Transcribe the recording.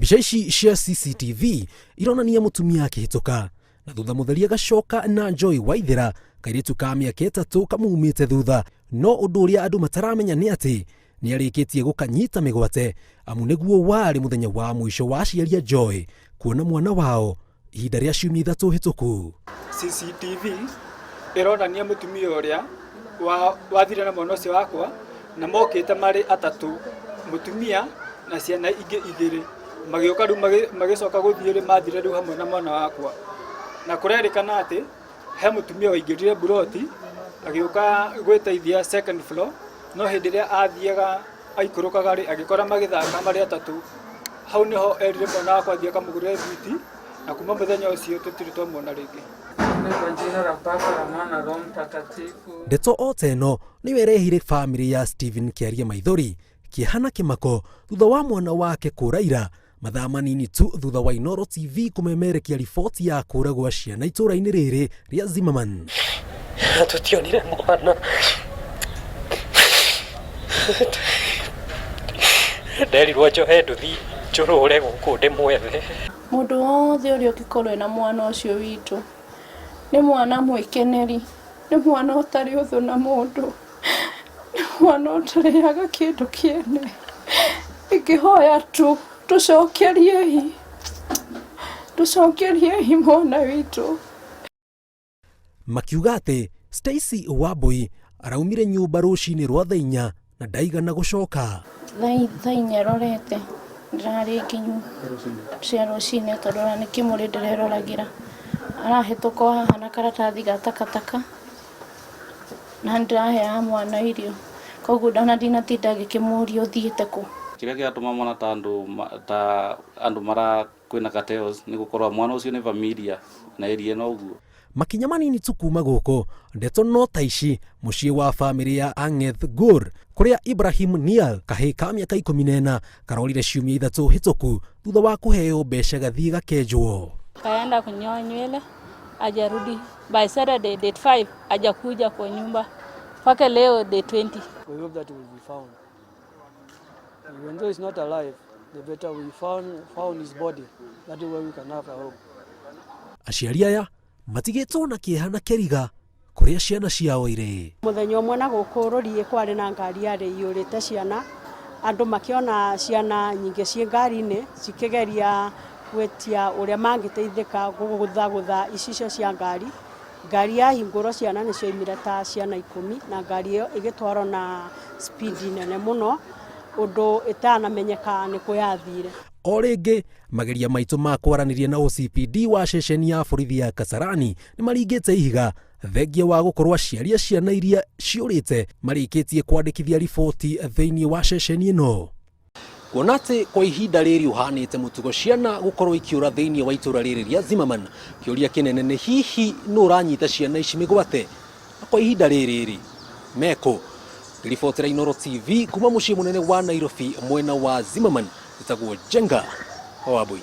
Mbica ici cia CCTV ironania mũtumia akĩhĩtũka na thutha mũtheri agacoka na Joy Waithera, kairĩtu ka mĩaka 3 kamumĩte thutha. No ũndũ ũrĩa andũ mataramenya nĩ atĩ nĩ arĩkĩtie gũkanyita mĩgwate, amu nĩguo warĩ mũthenya wa mũico wa aciari a Joy kuona mwana wao ihinda rĩa ciumia 3 hĩtũku. CCTV ĩronania mũtumia ũrĩa wathire na mwana ũcio wakwa, na mokĩte marĩ atatũ, mũtumia na ciana ingĩ 2. Magĩũka rĩu magĩcoka gũthiĩ rĩ, mathire rĩu hamwe na mwana wakwa. Na kũrerĩkana atĩ he mũtumia waingĩrire mburoti agĩũka gwĩteithia second floor, no hĩndĩ ĩrĩa athiaga aikũrũkaga rĩ, agĩkora magĩthaka marĩ atatũ. Hau nĩho erire mwana wakwa athiĩ akamũgũrĩre thwiti, na kuma mũthenya ũcio tũtirĩ twamuona rĩngĩ. Kwa jina la Baba la Mwana Roho Mtakatifu. Ndeto o ta ĩno nĩyo ĩrehire bamĩrĩ ya Stephen Kĩaria maithori, kĩeha na kĩmako thutha wa mwana wake kũraira mathaa manini tu thutha wa Inooro TV kũmemerekia riboti ya kũra gwa ciana itũũra-inĩ rĩrĩ rĩa Zimmerman. Tũtionire mwana. Nderirwo njohe nduthi njũrũre gũkũ ndĩmwethe. Mũndũ wothe ũrĩa ũngĩkorwo ena mwana ũcio witũ nĩ mwana mwĩkeneri, nĩ mwana ũtarĩ ũthũ na mũndũ, nĩ mwana ũtarĩaga kĩndũ kĩene. Ingĩhoya tu tũcokeriei, tũcokeriei mwana witũ. Makiuga atĩ Stacy Wambui araumire nyũmba rũcinĩ rwa thaa 4 na ndaigana gũcoka. Thaa 4 rorete ndĩrarĩ nginyu cia rũcinĩ tondũ ona nĩ kĩmũrĩ ndĩreroragĩra. Arahĩtũka o haha na karatathi ga takataka na nĩndĩraheaga mwana irio, koguo ona ndinatinda ngĩkĩmũria ũthiĩte kũ. Kĩrĩa kĩratũma mwana ta andũ ta andũ mara kwĩna cartels nĩ gũkorwo mwana ũcio nĩ familia na area ĩno ũguo. Makinya manini tu kuma gũkũ, ndeto no ta ici mũciĩ wa bamĩrĩ ya Ang'eth Gur kũrĩa Ibrahim Nial kahĩĩ ka mĩaka 14 karorire ciumia 3 hĩtũku thutha wa kũheo mbeca gathiĩ gakenjwo. Kaenda kunyoa nywele ajarudi by Saturday date 5 hajakuja kwa nyumba mpaka leo date 20. We hope that he will be found. Even though he's not alive, the better we found his body. That is where we can have a hope. Aciari aya matigĩtwo na kĩeha na kĩriga kũrĩa ciana ciao irĩ. Mũthenya ũmwe na gũkũ rũriĩ kwarĩ na ngari yarĩ iyũrĩte ciana, andũ makĩona ciana nyingĩ ciĩ ngari-inĩ cikĩgeria gwĩtia ũrĩa mangĩteithĩka gũgũthagũtha icicio cia ngari. Ngari yahingũrwo ciana nĩ cioimire ta ciana 10 na ngari ĩyo ĩgĩtwarwo na speed nene mũno ũndũ ĩtanamenyeka nĩ kũ yathire. O rĩngĩ mageria maitũ ma kwaranĩria na OCPD wa ceceni ya borithi ya Kasarani nĩ maringĩte ihiga thengia wa gũkorwo aciari a ciana iria ciũrĩte marĩkĩtie kwandĩkithia riboti thĩinĩ wa ceceni ĩno. Kuona atĩ kwa ihinda rĩrĩ ũhanĩte mũtugo ciana gũkorwo ikĩũra thĩinĩ wa itũũra rĩrĩ rĩa Zimmerman, kĩũria kĩnene nĩ hihi nũ ũranyita ciana ici mĩgwate? Na kwa ihinda rĩrĩ rĩ, mekũ? Ngĩribotera Inooro TV kuma mũciĩ mũnene wa Nairobi mwena wa Zimmerman, njĩtagwo Njenga Wambui.